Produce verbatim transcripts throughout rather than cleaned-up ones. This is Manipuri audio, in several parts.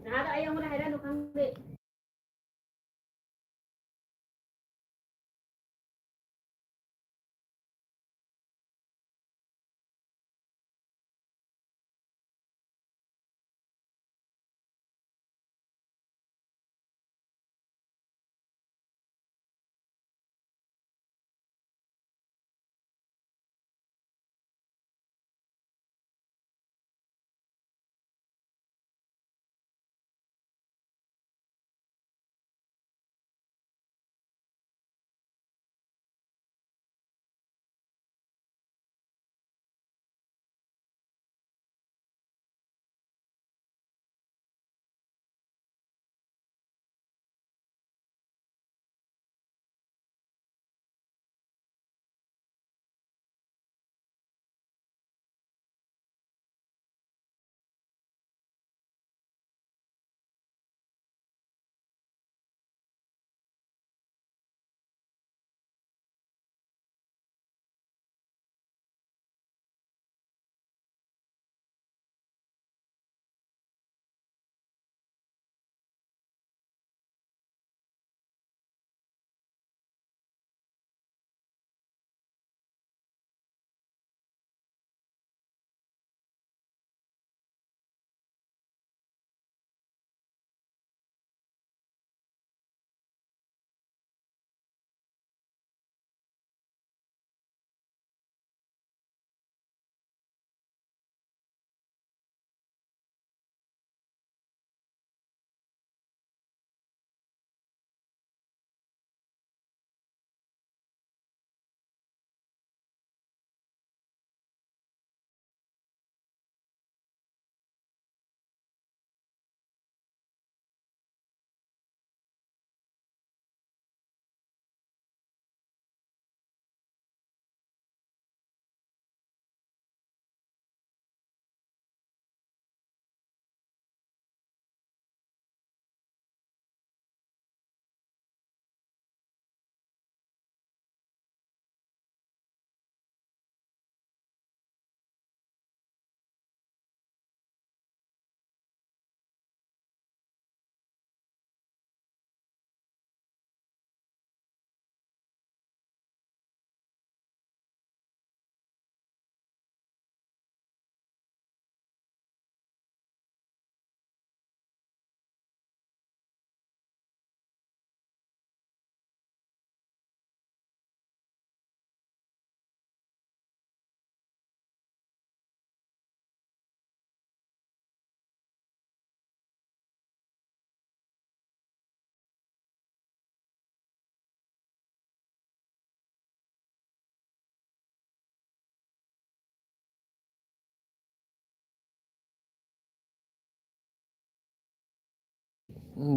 ꯅꯍꯥꯗ ꯑꯩ ꯑꯩꯉꯣꯟꯗ ꯍꯥꯏꯔꯛꯑꯅꯨ ꯈꯪꯗꯦ꯫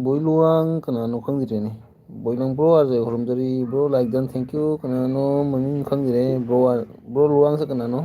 ꯕꯣꯏ ꯂꯨꯋꯥꯡ ꯀꯅꯥꯅꯣ ꯈꯪꯗ꯭ꯔꯦꯅꯦ꯫ ꯕꯣꯏ ꯂꯪ ꯕ꯭ꯔꯣ ꯑꯥꯔꯖꯦ ꯈꯨꯔꯨꯝꯖꯔꯤ꯫ Bro like done, thank you. ꯀꯅꯥꯅꯣ ꯃꯃꯤꯡ ꯈꯪꯗ꯭ꯔꯦ꯫ ꯕ꯭ꯔꯣ ꯑꯥꯔ-, ꯕ꯭ꯔꯣ ꯂꯨꯋꯥꯡꯁꯦ ꯀꯅꯥꯅꯣ?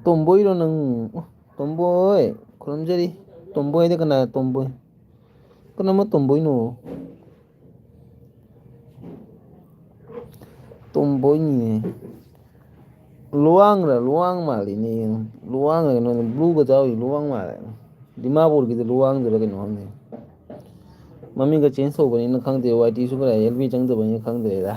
ꯇꯣꯝꯕꯣꯏꯔꯣ ꯅꯪ? ꯑꯣ, ꯇꯣꯝꯕꯣꯏ, ꯈꯨꯔꯨꯝꯖꯔꯤ꯫ ꯇꯣꯝꯕꯣꯏꯗ ꯀꯅꯥ ꯇꯣꯝꯕꯣꯏ? ꯀꯅꯥꯃ ꯇꯣꯝꯕꯣꯏꯅꯣ? ꯇꯣꯝꯕꯣꯏꯅꯤꯅꯦ꯫ ꯂꯨꯋꯥꯡꯔ? ꯂꯨꯋꯥꯡ ꯃꯥꯜꯂꯤꯅꯦ꯫ ꯂꯨꯋꯥꯡꯔ ꯀꯩꯅꯣꯅꯦ, ꯕ꯭ꯂꯨꯒ ꯌꯥꯎꯔꯤ, ꯂꯨꯋꯥꯡ ꯃꯥꯜꯂꯦ꯫ ꯗꯤꯃꯥꯄꯨꯔꯒꯤꯗ ꯂꯨꯋꯥꯡꯗꯨꯔ ꯀꯩꯅꯣ ꯈꯪꯗꯦ꯫ ꯃꯃꯤꯡꯒ ꯆꯦꯟꯖ ꯇꯧꯕꯅꯤꯅ ꯈꯪꯗꯦ, ꯋꯥꯏ ꯇꯤꯁꯨ ꯈꯔ ꯑꯦꯜ ꯕꯤ ꯆꯪꯗꯕꯅꯤꯅ ꯈꯪꯗ꯭ꯔꯦꯗ꯫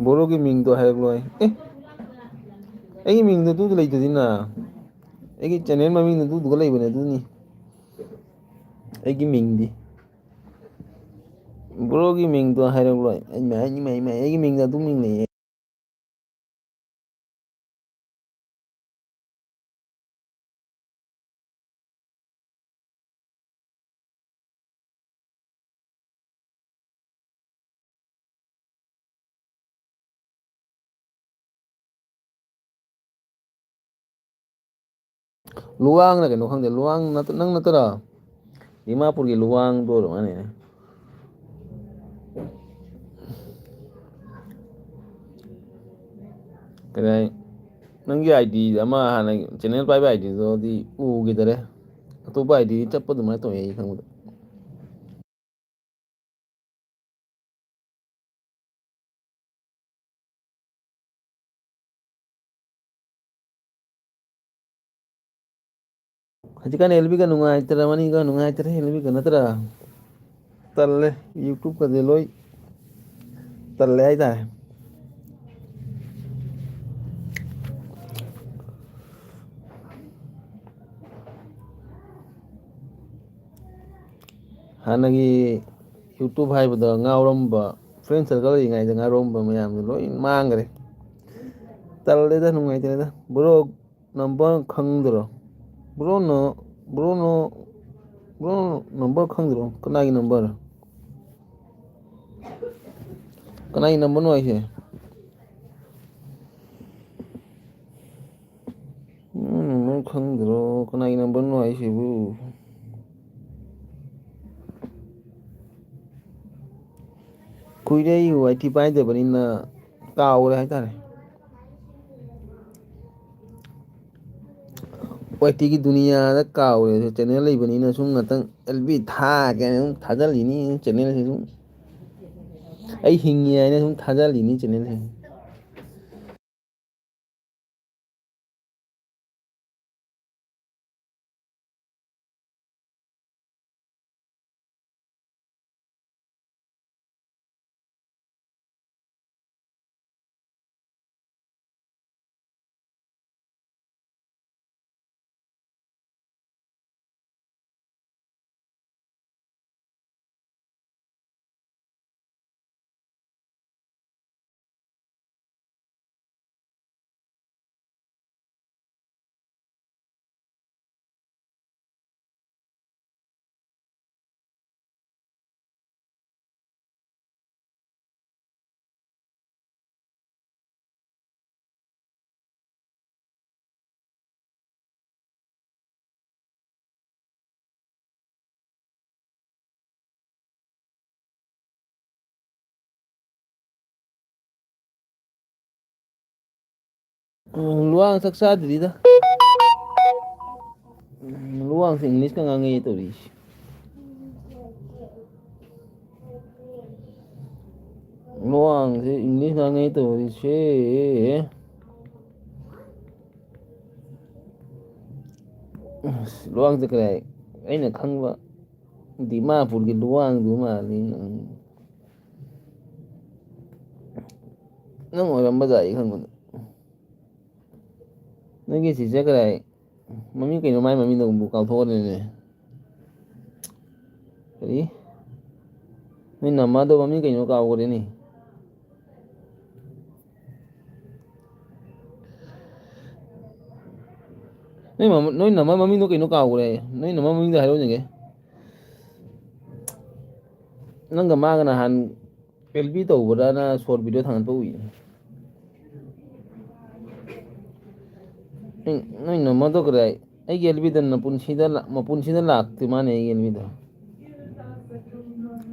ꯕꯣꯔꯣꯒꯤ ꯃꯤꯡꯗꯣ ꯍꯥꯏꯔꯛꯂꯣꯏ꯫ ꯑꯦ, ꯑꯩꯒꯤ ꯃꯤꯡꯗꯣ ꯑꯗꯨꯗ ꯂꯩꯇꯗꯤꯅ꯫ ꯑꯩꯒꯤ ꯆꯦꯅꯦꯜ ꯃꯃꯤꯡꯗꯣ ꯑꯗꯨꯗꯨꯒ ꯂꯩꯕꯅꯦ, ꯑꯗꯨꯅꯤ꯫ ꯑꯩꯒꯤ ꯃꯤꯡꯗꯤ꯫ ꯕ꯭ꯔꯣꯒꯤ ꯃꯤꯡꯗꯣ ꯍꯥꯏꯔꯛꯂꯣꯏ꯫ ꯑꯩ ꯃ-, ꯑꯩ ꯃ-, ꯑꯩ ꯃ-, ꯑꯩꯒꯤ ꯃꯤꯡꯗ ꯑꯗꯨꯝ ꯃꯤꯡ ꯂꯩꯌꯦ꯫ ꯂꯨꯋꯥꯡꯅ ꯀꯩꯅꯣ ꯈꯪꯗꯦ꯫ ꯂꯨꯋꯥꯡ ꯅꯠꯇ-, ꯅꯪ ꯅꯠꯇꯔꯥ? ꯗꯤꯃꯥꯄꯨꯔꯒꯤ ꯂꯨꯋꯥꯡꯗꯣ ꯑꯣꯏꯔꯝꯒꯅꯤꯅꯦ꯫ ꯀꯗꯥꯏ? ꯅꯪꯒꯤ ꯑꯥꯏ ꯗꯤ ꯑꯃ ꯍꯥꯟꯅ ꯆꯦꯅꯦꯜ ꯄꯥꯏꯕ ꯑꯥꯏ ꯗꯤꯗꯨꯗꯤ ꯎꯈꯤꯗꯔꯦ꯫ ꯑꯇꯣꯞꯄ ꯑꯥꯏ ꯗꯤ ꯆꯠꯄ ꯑꯗꯨꯃꯥꯏꯅ ꯇꯧꯋꯦ ꯑꯩ ꯈꯪꯕꯗ꯫ ꯍꯧꯖꯤꯛꯀꯥꯟ ꯑꯦꯜꯕꯤꯒ ꯅꯨꯡꯉꯥꯏꯇ꯭ꯔꯕꯅꯤꯒ, ꯅꯨꯡꯉꯥꯏꯇ꯭ꯔꯦ ꯑꯦꯜꯕꯤꯒ ꯅꯠꯇ꯭ꯔꯥ? ꯇꯜꯂꯦ, ꯌꯨꯇ꯭ꯌꯨꯕꯀꯁꯦ ꯂꯣꯏ ꯇꯜꯂꯦ ꯍꯥꯏꯇꯥꯔꯦ꯫ ꯍꯥꯟꯅꯒꯤ ꯌꯨꯇ꯭ꯌꯨꯕ ꯍꯥꯏꯕꯗ ꯉꯥꯎꯔꯝꯕ, ꯐ꯭ꯔꯦꯟ ꯁꯔꯀꯜ ꯑꯣꯏꯔꯤꯉꯩꯗ ꯉꯥꯎꯔꯝꯕ ꯃꯌꯥꯝꯗꯣ ꯂꯣꯏ ꯃꯥꯡꯈ꯭ꯔꯦ꯫ ꯇꯜꯂꯦꯗ, ꯅꯨꯡꯉꯥꯏꯇ꯭ꯔꯦꯗ꯫ ꯕ꯭ꯔꯣ, ꯅꯝꯕꯔ ꯈꯪꯗ꯭ꯔꯣ? ꯕ꯭ꯔꯣꯅ, ꯕ꯭ꯔꯣꯅ, ꯕ꯭ꯔꯣꯅ ꯅꯝꯕꯔ ꯈꯪꯗ꯭ꯔꯣ? ꯀꯅꯥꯒꯤ ꯅꯝꯕꯔ? ꯀꯅꯥꯒꯤ ꯅꯝꯕꯔꯅꯣ ꯍꯥꯏꯁꯦ? ꯎꯝ, ꯅꯪ ꯈꯪꯗ꯭ꯔꯣ? ꯀꯅꯥꯒꯤ ꯅꯝꯕꯔꯅꯣ ꯍꯥꯏꯁꯤꯕꯨ? ꯀꯨꯏꯔꯦ ꯑꯩ ꯋꯥꯏ ꯇꯤ ꯄꯥꯏꯗꯕꯅꯤꯅ ꯀꯥꯎꯔꯦ ꯍꯥꯏꯇꯥꯔꯦ꯫ ꯋꯥꯏ ꯇꯤꯒꯤ ꯗꯨꯅꯤꯌꯥꯗ ꯀꯥꯎꯔꯦ꯫ ꯆꯦꯅꯦꯜ ꯂꯩꯕꯅꯤꯅ ꯁꯨꯝ ꯉꯥꯛꯇꯪ ꯑꯦꯜ ꯕꯤ ꯊꯥꯒꯦꯅ ꯁꯨꯝ ꯊꯥꯖꯜꯂꯤꯅꯤ ꯆꯦꯅꯦꯜꯁꯦ ꯁꯨꯝ꯫ ꯑꯩ ꯍꯤꯡꯉꯤ ꯍꯥꯏꯅ ꯁꯨꯝ ꯊꯥꯖꯜꯂꯤꯅꯤ ꯆꯦꯅꯦꯜꯁꯦ꯫ ꯎꯝ, ꯂꯨꯋꯥꯡ ꯆꯥꯛ ꯆꯥꯗ꯭ꯔꯤꯗ꯫ ꯎꯝ, ꯂꯨꯋꯥꯡꯁꯦ English ꯀ ꯉꯥꯡꯉꯛꯑꯦ ꯇꯧꯔꯤꯁꯦ꯫ ꯂꯨꯋꯥꯡꯁꯦ English ꯉꯥꯡꯉꯛꯑꯦ ꯇꯧꯔꯤꯁꯦ꯫ ꯑꯁ, ꯂꯨꯋꯥꯡꯁꯦ ꯀꯔꯤ ꯍꯥꯏ? ꯑꯩꯅ ꯈꯪꯕ ꯗꯤꯃꯥꯄꯨꯔꯒꯤ ꯂꯨꯋꯥꯡꯗꯨ ꯃꯥꯜꯂꯤ ꯅꯪ꯫ ꯅꯪ ꯑꯣꯏꯔꯝꯕ ꯌꯥꯏ ꯈꯪꯕꯗ꯫ ꯅꯪꯒꯤ ꯆꯤꯆꯦ ꯀꯗꯥꯏ? ꯃꯃꯤꯡ ꯀꯩꯅꯣ, ꯃꯥꯏ ꯃꯃꯤꯡꯗꯨꯕꯨ ꯀꯥꯎꯊꯣꯛꯈ꯭ꯔꯦꯅꯦ꯫ ꯀꯔꯤ? ꯅꯣꯏ ꯅꯝꯃꯗꯣ ꯃꯃꯤꯡ ꯀꯩꯅꯣ ꯀꯥꯎꯈ꯭ꯔꯦꯅꯦ꯫ ꯅꯣꯏ ꯃꯃ-, ꯅꯣꯏ ꯅꯝꯃ ꯃꯃꯤꯡꯗꯣ ꯀꯩꯅꯣ ꯀꯥꯎꯈ꯭ꯔꯦ꯫ ꯅꯣꯏ ꯅꯝꯃ ꯃꯃꯤꯡꯗꯣ ꯍꯥꯏꯔꯛꯎꯅꯦ꯫ ꯅꯪꯒ ꯃꯥꯒ ꯅꯍꯥꯟ ꯑꯦꯜ ꯕꯤ ꯇꯧꯕꯗꯅ short video ꯊꯥꯡꯒꯠꯄ ꯎꯏ꯫ ꯅꯣꯏ, ꯅꯣꯏ ꯅꯝꯃꯗꯣ ꯀꯗꯥꯏ? ꯑꯩꯒꯤ ꯑꯦꯜ ꯕꯤꯗ ꯃꯄꯨꯟꯁꯤꯗ ꯂꯥ-, ꯃꯄꯨꯟꯁꯤꯗ ꯂꯥꯛꯇꯦ ꯃꯥꯅꯦ ꯑꯩꯒꯤ ꯑꯦꯜ ꯕꯤꯗ꯫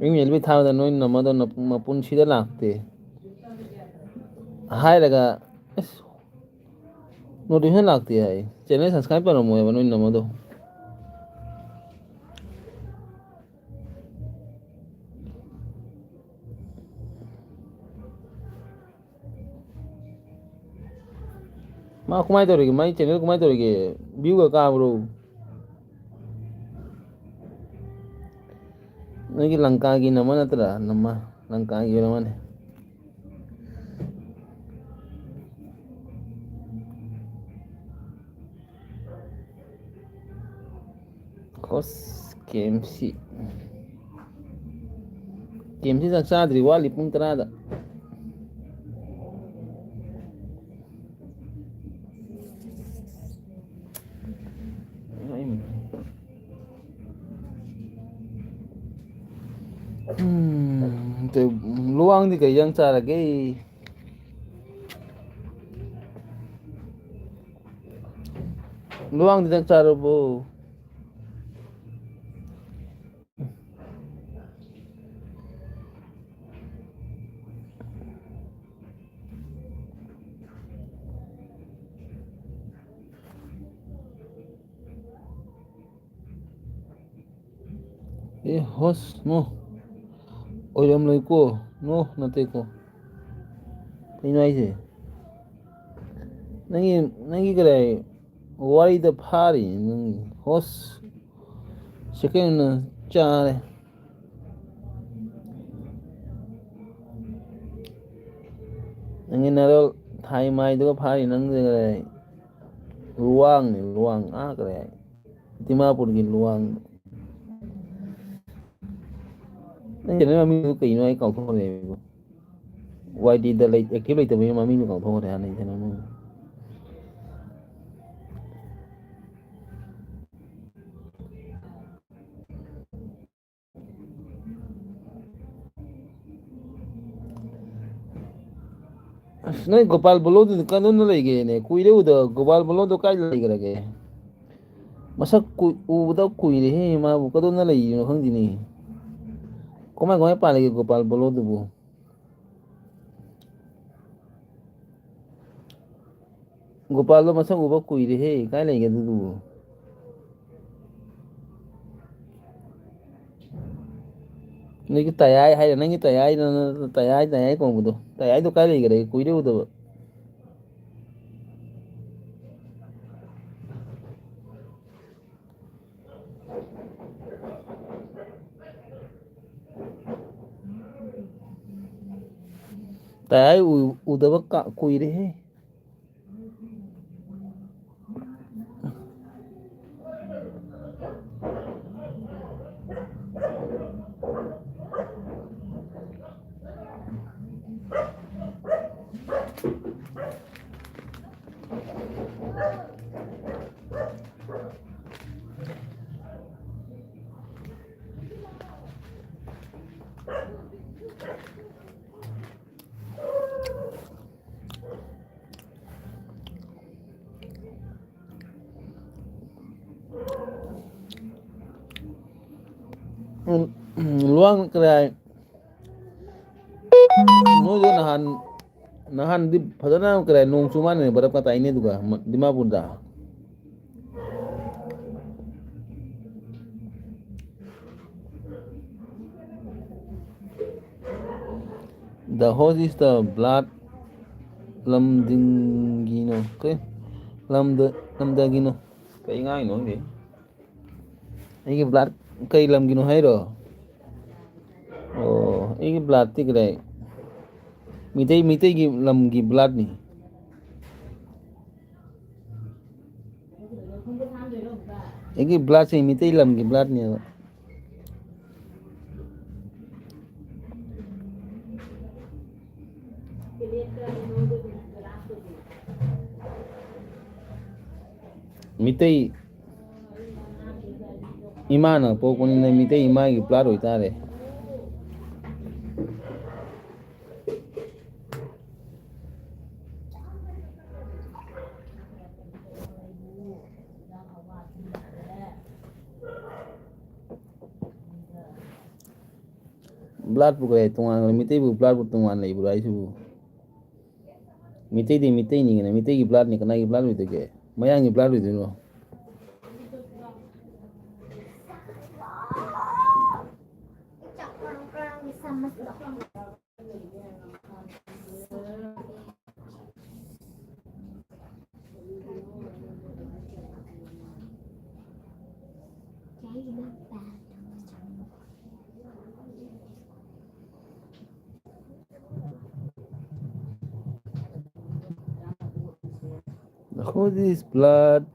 ꯑꯩꯒꯤ ꯑꯦꯜ ꯕꯤ ꯊꯥꯕꯗ ꯅꯣꯏ ꯅꯝꯃꯗꯣ ꯅ-, ꯃꯄꯨꯟꯁꯤꯗ ꯂꯥꯛꯇꯦ꯫ ꯍꯥꯏꯔꯒ, ꯑꯁ, notification ꯂꯥꯛꯇꯦ ꯍꯥꯏ꯫ Channel subscribe ꯇꯧꯔꯝꯃꯣꯏꯕ ꯅꯣꯏ ꯅꯝꯃꯗꯣ꯫ ꯃꯥ ꯀꯃꯥꯏꯅ ꯇꯧꯔꯤꯒꯦ? ꯃꯥꯏ channel ꯀꯃꯥꯏꯅ ꯇꯧꯔꯤꯒꯦ? View ꯒ ꯀꯥꯕ꯭ꯔꯣ? ꯅꯣꯏꯒꯤ ꯂꯪꯀꯥꯒꯤ ꯅꯝꯃ ꯅꯠꯇ꯭ꯔꯥ? ꯅꯝꯃ, ꯂꯪꯀꯥꯒꯤ ꯑꯣꯏꯔꯝꯃꯅꯤ꯫ ꯈꯣꯁ, ꯀꯦ ꯑꯦꯝ ꯁꯤ꯫ ꯀꯦ ꯑꯦꯝ ꯁꯤ ꯆꯥꯛ ꯆꯥꯗ꯭ꯔꯤ, ꯋꯥꯠꯂꯤ ꯄꯨꯡ ꯇꯔꯥꯗ꯫ ꯎꯝ, ꯇ-, ꯂꯨꯋꯥꯡꯗꯤ ꯀꯩ ꯏꯟꯖꯥꯡ ꯆꯥꯔꯒꯦ? ꯂꯨꯋꯥꯡꯗꯤ ꯆꯥꯛ ꯆꯥꯔꯕꯣ? ꯑꯦ ꯍꯣꯁ ꯅꯣ, ꯑꯣꯏꯔꯝꯂꯣꯏꯀꯣ꯫ ꯅꯣ, ꯅꯠꯇꯦꯀꯣ꯫ ꯀꯩꯅꯣ ꯍꯥꯏꯁꯦ? ꯅꯪꯒꯤ ꯅꯪꯒꯤ ꯀꯗꯥꯏ ꯋꯥꯔꯤꯗ ꯐꯥꯔꯤ? ꯅꯪꯒꯤ ꯍꯣꯁ ꯁꯦꯀꯦꯟꯅ ꯆꯥꯔꯦ꯫ ꯅꯪꯒꯤ ꯅꯔꯣꯜ ꯊꯥꯏ ꯃꯥꯏꯗꯨꯒ ꯐꯥꯔꯤ ꯅꯪꯗꯤ ꯀꯗꯥꯏ? ꯂꯨꯋꯥꯡꯅꯤ, ꯂꯨꯋꯥꯡ꯫ ꯑꯥ ꯀꯗꯥꯏ? ꯗꯤꯃꯥꯄꯨꯔꯒꯤ ꯂꯨꯋꯥꯡ꯫ ꯅꯪ ꯆꯦꯅꯦꯜ ꯃꯃꯤꯡꯗꯨ ꯀꯩꯅꯣ? ꯑꯩ ꯀꯥꯎꯊꯣꯛꯈ꯭ꯔꯦ꯫ ꯋꯥꯏ ꯇꯤꯗ ꯂꯩ, ꯑꯦꯛꯇꯤꯚ ꯂꯩꯇꯕꯒꯤ ꯃꯃꯤꯡꯗꯨ ꯀꯥꯎꯊꯣꯛꯈ꯭ꯔꯦ ꯍꯥꯟꯅꯒꯤ ꯆꯦꯅꯦꯜ ꯃꯃꯤꯡ꯫ ꯑꯁ, ꯅꯣꯏ ꯒꯣꯄꯥꯜ ꯕꯣꯂꯣꯗꯨꯗꯤ ꯀꯗꯣꯝꯗ ꯂꯩꯒꯦꯅꯦ? ꯀꯨꯏꯔꯦ ꯎꯗꯕ꯫ ꯒꯣꯄꯥꯜ ꯕꯣꯂꯣꯗꯣ ꯀꯥꯏꯗ ꯂꯩꯈ꯭ꯔꯒꯦ? ꯃꯁꯛ ꯀꯨꯏ-, ꯎꯕꯗ ꯀꯨꯏꯔꯦꯍꯦ꯫ ꯃꯥꯕꯨ ꯀꯗꯣꯝꯗ ꯂꯩꯔꯤꯅꯣ ꯈꯪꯗꯦꯅꯦ꯫ ꯀꯃꯥꯏ ꯀꯃꯥꯏ ꯄꯥꯜꯂꯤꯒꯦ ꯒꯣꯄꯥꯜ ꯕꯣꯂꯣꯗꯨꯕꯨ? ꯒꯣꯄꯥꯜꯗꯣ ꯃꯁꯛ ꯎꯕ ꯀꯨꯏꯔꯦꯍꯦ꯫ ꯀꯥꯏ ꯂꯩꯒꯦ ꯑꯗꯨꯗꯨꯕꯨ? ꯅꯣꯏꯒꯤ ꯇꯌꯥꯏ ꯍꯥꯏꯔꯦ, ꯅꯪꯒꯤ ꯇꯌꯥꯏꯗꯣ, ꯇꯌꯥꯏ, ꯇꯌꯥꯏ ꯀꯧꯕꯗꯣ꯫ ꯇꯌꯥꯏꯗꯣ ꯀꯥꯏ ꯂꯩꯈ꯭ꯔꯦ? ꯀꯨꯏꯔꯦ ꯎꯗꯕ꯫ ꯇꯌꯥꯏ ꯎ-, ꯎꯗꯕ ꯀ-, ꯀꯨꯏꯔꯦꯍꯦ꯫ ꯎꯝ, ꯎꯝ, ꯂꯨꯋꯥꯡ ꯀꯗꯥꯏ? ꯅꯣꯏꯗꯣ ꯅꯍꯥꯟ, ꯅꯍꯥꯟꯗꯤ ꯐꯖꯅ ꯀꯗꯥꯏ ꯅꯣꯡ ꯆꯨ ꯃꯥꯜꯂꯦ, ꯕꯔꯞꯀ ꯇꯥꯏꯅꯦ ꯑꯗꯨꯒ ꯃ-, ꯗꯤꯃꯥꯄꯨꯔꯗ꯫ The host is the blood. ꯂꯝꯗꯤꯡꯒꯤꯅꯣ? ꯀꯩ? ꯂꯝꯗ ꯂꯝꯗꯒꯤꯅꯣ? ꯀꯩ ꯉꯥꯡꯉꯤꯅꯣ ꯈꯪꯗꯦ꯫ ꯑꯩꯒꯤ blood ꯀꯩ ꯂꯝꯒꯤꯅꯣ ꯍꯥꯏꯔꯣ? ꯑꯣ, ꯑꯩꯒꯤ bloodꯇꯤ ꯀꯗꯥꯏ? ꯃꯤꯇꯩ ꯃꯤꯇꯩꯒꯤ ꯂꯝꯒꯤ bloodꯅꯤ꯫ ꯑꯩꯒꯤ bloodꯁꯦ ꯃꯤꯇꯩ ꯂꯝꯒꯤ bloodꯅꯦꯕ꯫ ꯃꯤꯇꯩ ꯏꯃꯥꯅ ꯄꯣꯛꯄꯅꯤꯅ ꯃꯤꯇꯩ ꯏꯃꯥꯒꯤ blood ꯑꯣꯏꯇꯥꯔꯦ꯫ Bloodꯄꯨ ꯀꯔꯤ ꯇꯣꯉꯥꯟꯅ, ꯃꯤꯇꯩꯕꯨ bloodꯄꯨ ꯇꯣꯉꯥꯟꯅ ꯂꯩꯕ꯭ꯔꯥ ꯍꯥꯏꯁꯤꯕꯨ? ꯃꯤꯇꯩꯗꯤ ꯃꯤꯇꯩꯅꯤ ꯀꯩꯅꯣ, ꯃꯤꯇꯩꯒꯤ bloodꯅꯤ, ꯀꯅꯥꯒꯤ blood ꯑꯣꯏꯗꯣꯏꯒꯦ? ꯃꯌꯥꯡꯒꯤ blood ꯑꯣꯏꯗꯣꯏꯔꯣ? Who is blood?